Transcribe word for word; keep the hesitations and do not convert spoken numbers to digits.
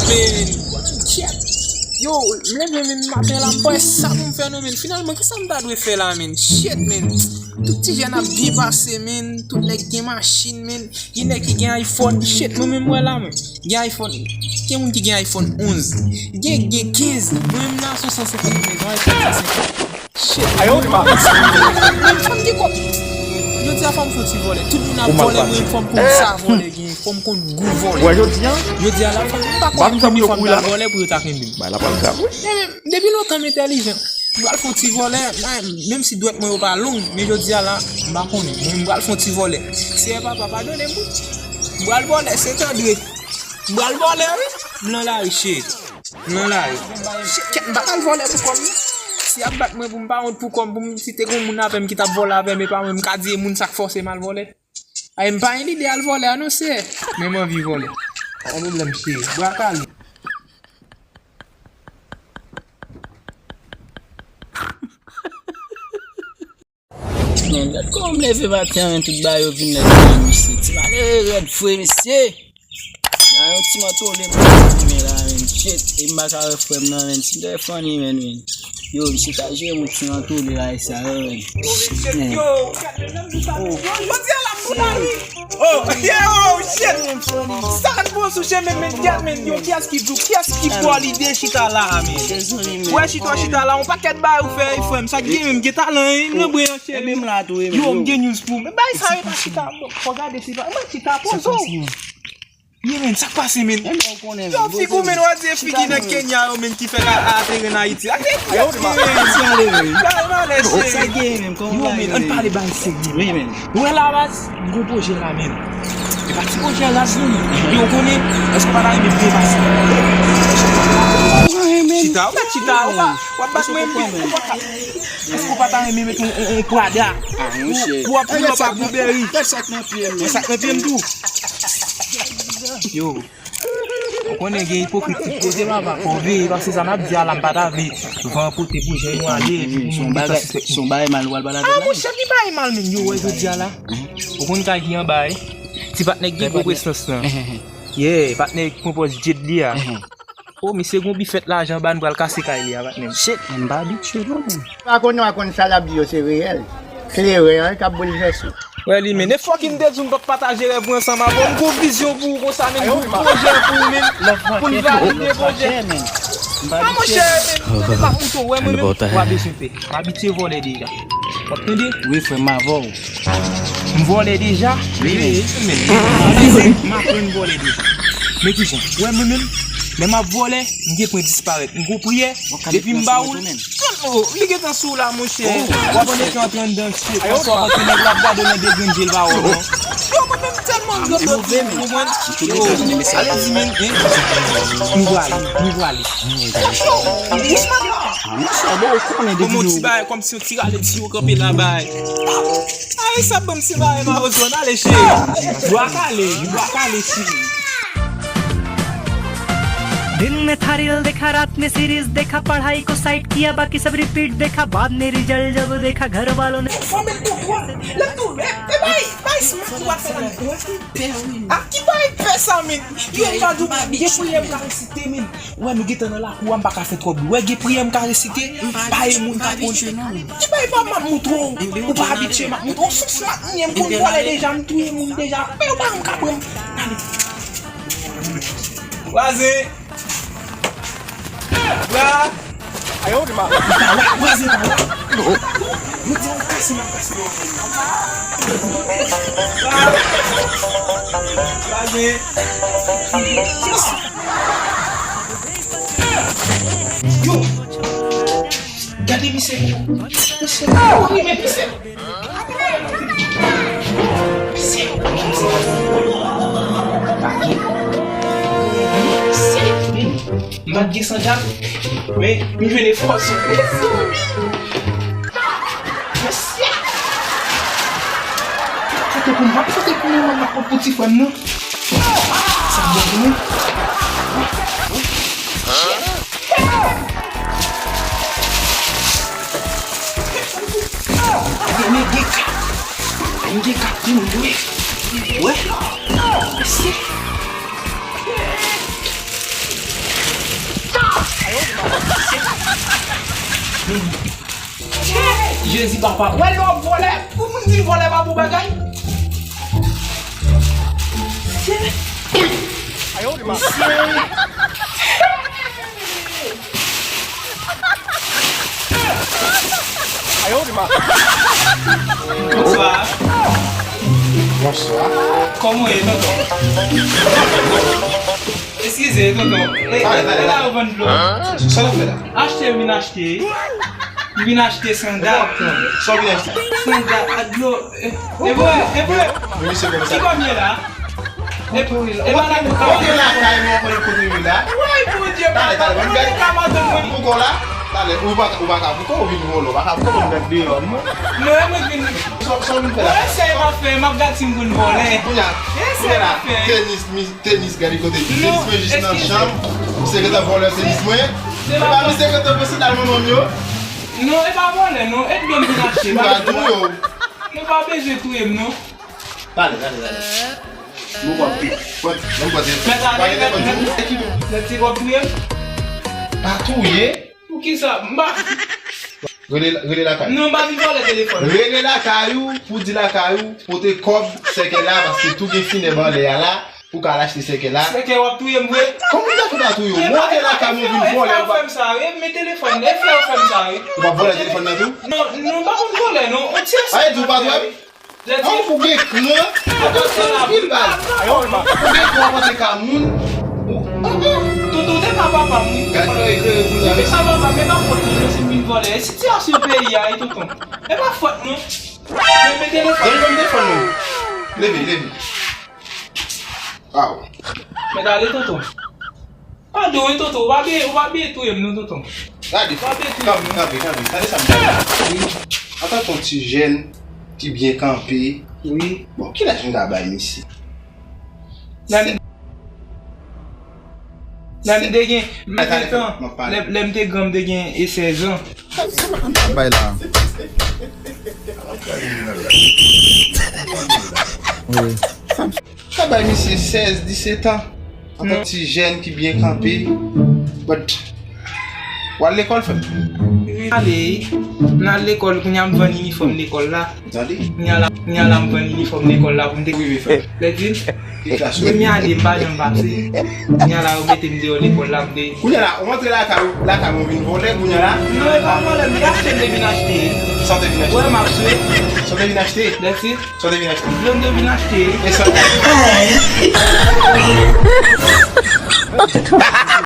Men, yo, m leve men maten la, m pa wè sa pou m fè non men. Finalman, kisa m ta dwe fè la men? Shit men. Tout ti jèn ap byen pase men, tout nèg gen machin men, gen nèg ki gen iPhone. Shit, mwen menm wè la men. Gen iPhone, gen moun ki gen iPhone onz, gen, gen kenz. Mwen menm la sou san senkant mil, yon iPhone san senkant. Shit. Ayo, di ma. Menm fanm gen kòb. Jodi a fò m fè ti vòlè. Tout moun ap vòlè, mwen fò m konn sa vòlè gen, fò m konn gou vòlè. Wè, jodi a. Jodi a la fò m pa konn konbyen fwa m ta vòlè pou yo ta kenbe m. Bay la pral grav wi. Depi lontan m entèlijan. M pral fè yon ti vòlè, menm si dwèt mwen yo pa long, men jodi a la, m pa konnen. Mwen m pral fè yon ti vòlè. Seyè papa, padone m wi. M pral vòlè, Sentandre. M pral vòlè wi. M nan lari, shit. M nan lari. Shit, kèt, m pa pral vòlè pou kò m non. Si y ap bat mwen pou m pa wont pou kò m, pou m, si te gon moun avè m ki t ap vòlè avè m, e pa mwen, m ka di e moun sa k fòse m al vòlè. Ay, m pa gen lide al vòlè a non, seyè. Men m anvi vòlè. Pa gen pwoblèm, cheri. Bwa kale. Men, gad kòman m leve maten an, men tout bagay yo vin nèt, men, mesye. Ti malere rèd vre, mesye. Nan yon ti mantole m ap fime la, men. Shit, e m pa ka wè frè m nan, men. Si m te fè anyen, men, men. Yo, misye ta jere m yon ti mantole la, sa yo, men. Shit, men. Yo, jodi a la m pou lari. Oh, yo, shit. Sa k bon sou chemen, men, gad, men. Yo, kiyès ki dou, kiyès ki pran lide chita la, men. Wè chita, chita la, yon pakèt bagay ou fè, frè m. Sa k gen menm, gen talan, wi, nan bren an, cheri. Yo, m gen news pou ou. Men bagay sa yo pa chita. Fò gade si pa, mwen chita poze w. Ye men, sa k pase men? Yo, figi w men, w a di e figi nèg Kenya yo men ki fèk atere an Ayiti. Ate figi men. Yo men, ann pale bagay serye. Wi men. Ou wè la baz, m gon pwojè la men. E pa ti pwojè raz non men. Yo konnen, èske w pa ta renmen byen pase? Chita, w pa chita, w pa, w ap bat mwen men. Èske w pa ta renmen met yon, yon, yon Prada? Pou w ap pull up ak Burberry? Gad sa k nan pye m. Sa k nan pye m tou. Yo, ou konnen gen ipokrit ki pote papa, fò w veye, paske sa n ap di a la, m pa ta vle van pote pwojè nou ale, epi pou moun gen tan sispèk nou. Se yon bagay mal w al pale avè l la. Ah, monchè, ki bagay mal menm yo wè jodi a la? Ou konn kay ki anba, wi? Ti patnè ki gen gwo presans lan. Yeah, patnè ki pran pòz Jet li a. Oh, misye gon bifèt lajan anba, n pral kase kay li a, patnè m. Shit, man, m pa abitye non, man. Pa konn, pa konn sa l ap di yo, se reyèl. Kleren an k ap boulvèse w. Wè li men, e fòk m te di w m p ap pataje rèv mwen ansanm avè w. M gon vizyon pou ou konsa men, m gon pwojè pou ou men. Pou n valide pwojè. Ah, monchè, men, tande pa mouton, wè mwen menm, w a bezwen pè. M abitye vòlè deja. W ap tande? Wi, frè m, m avè w. M vòlè deja? Wi, men. M aprann vòlè deja. Men kijan? Wè mwen menm, lè m ap vòlè, m gen pwen disparèt. M gon priyè, depi m ba ou l, oh, li gentan sou la, monchè. W ap annik antre anndan, shit. Paske w ap antre nèg la ap gade w nan de grenn je l pa wè w non. Yo, mwen menm tèlman grandòt, ou konprann? Yo, ale di men, hein? Nou prale, nou prale. Yo, dousman la. Kòman ti bagay, kòmsi yon ti rale ti yo kanpe la bay. Ay, sa ban m ti bagay mawozo, n ale cheri. Bwa kale, bwa kale cheri. दिन में था रील देखा, रात में सीरीज देखा, पढ़ाई को साइड किया, बाकी सब रिपीट देखा, बाद में रिजल्ट जब देखा घर वालों ने Fò met kontwòl. Lè tou, e, e bay, bay smak ou ap fè la. A ki bay pè sa, men? Yo, m pa di w, gen priyè m ka resite, men. Wè, nou gentan nan lakou a, m pa ka fè twòp bri. Wè, gen priyè m ka resite, pa gen moun ka konnen. Ki bay pa m ap moutre w? Ou pa abitye m ap moutre w. Sou smak mwen, m konn vòlè deja, m touye moun deja. Men yo pa janm ka pran m. Gade. Vwazen! Bra! Ayo, di ma. Vwazen pa la. Yo di yon kase m ap kase. Bra! Vwazen! Yo! Gade misye. Misye. Oh, wi, men misye. Misye. Misye. M pa t gen sandal, men m jwenn efò sou. Mesye! Kote pou m, m ap kote pou mwen, m ap pot pou ti frè m nan. Sa bon pou mwen. Gen, gen, gen kat. Gen kat moun wi. Wè. Mesye. Jezi papa. Wè lè w ap vòlè, pou moun di vòlè pa bon bagay. Mesye. Mesye. Bonswa. Bonswa. Kòman w ye, tonton? Eskize, tonton. E, ale, e ale, la ale. Yo vann dlo. Sa w ap fè la? Achte, m vin achte. M vin achte sandal. Sa w vin achte? Sandal ak dlo. E, e vre, e vre. Wi, se konsa. Ki kòb ye la? E, e pa la nou ka. Kote lakay mwen, kote kote wi la? Woy, Bondye, papa, mwen ka madanm mwen. Pou kò la? Talè, ou pa, ou pa ka pou kò, ou vin vòlè, ou pa ka pou kò, ou vin met deyò, non? Non, e mwen vin. Sa, sa w vin fè la? Mwen eseye pa fè, m ap gad si m konn vòlè. Kounye a, eseye pa fè. Tenis, mi, tenis, gade kote tenis mwen jis nan chanm. Misye gentan vòlè tenis mwen. Se pa misye gentan pran sandal manman m yo. Non, e pa vòlè, non. E dlo m vin achte. Ou pa touye w. Nou pa bezwen touye m, non. Pale, pale, pale. Nou konn pi. Mèt ale, mèt, mèt, mèt ti kòb touye m. Pa touye. Poukisa? M pa. Rele, rele lakay. Non, m pa vin vòlè telefòn. Rele lakay ou, pou di lakay ou, pote kòb sèkèy la, paske tou gen finèb anlè a la, pou ka al achte sèkèy la. Sèkèy w ap touye m vre? Kòman w ta fè pa touye w? Monte lakay mwen vin vòlè ou pa. E frè w fè m sa, wi, men telefòn, e frè w fè m sa, wi. Ou pa vòlè telefòn nan tou? Non, non, m pa konn vòlè, non. On ti espri. Ay, di w pa touye m? Lè ti. An pou gen kran. Atansyon la. Pil bal. Ou gen kran w ap antre ka moun. Tonton, ou te ka papa m, wi. Gad kran eklere kounye a. Ou te ka papa m, e pa fòt mwen, non, si m vin vòlè. E sitiyasyon peyi a, wi, tonton. E pa fòt mwen. Men, men telefòn. Donn, donn telefòn nan. Leve, leve. Aw. Mèt ale, tonton. Padon, wi, tonton. Ou pa byen, ou pa byen touye m, non, tonton. Gade, kanpe, kanpe, kanpe. Gade sa m di. Wi. Antanke yon ti jèn ki byen kanpe. Wi. Bon, ki laj m ka bay misye? Lè m, lè m te gen, m te gen tan, lè, lè m te gran, m te gen e sèz an. Bay la. Wi. Sa bay misye sèz, disèt an. Antan ti jèn ki byen kanpe. But, w al lekòl, frè m? Wi, m ale. M al lekòl, kounye a m vann inifòm lekòl la. Tande? Kounye a la, kounye a la m vann inifòm lekòl la pou m te rive fè. Lè di m, premye ane m pa janm pase. Kounye a la yo mete m deyò lekòl la, m te. Kounye a la, ou antre lakay ou, lakay ou vin vòlè, kounye a la? Non, e pa vòlè, m te achte, m te vin achte. Sa w te vin achte? Wè, m ap swe. Sa w te vin achte? Lè di. Sa w te vin achte? Dlo m te vin achte. E sa?